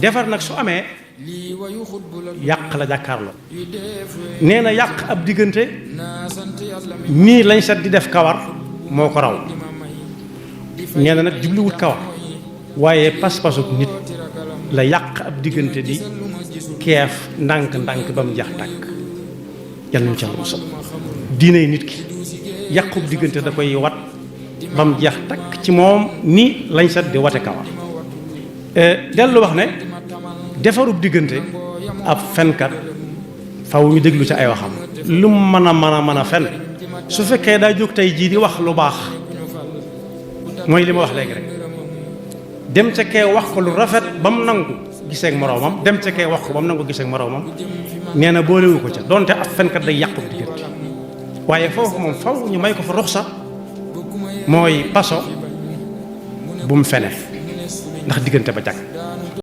defar nag su amee yàq la jàkkaarloo nee na yàq ab diggante nii lañ set di def kawar moo ko raw nee na nag jubluwut kawar waaye pas-pasuk nit la yàq ab diggante di keef ndànk-ndànk ba mu jeex tàkk yàlla nañu ca musal diiney nit ki yàqub diggante da koy wat ba mu jeex tàkk ci moom ni lañ set di wate kawar dellu wax ne defarub diggante ab fenkat faw ñu déglu ci ay waxam lu mën a fen su fekkee daa jóg tey jii di wax lu baax mooy li ma wax léegi rek dem ca kee wax ko lu rafet ba mu nangu gisee ak moroomam dem ca kee wax ko ba mu nangu gisee ak moroomam nee na boolewu ko ca donte ab fenkat day yàqub diggante waaye foofu moom faw ñu may ko fa ruxsa mooy paso bu mu fene ndax diggante ba jàkk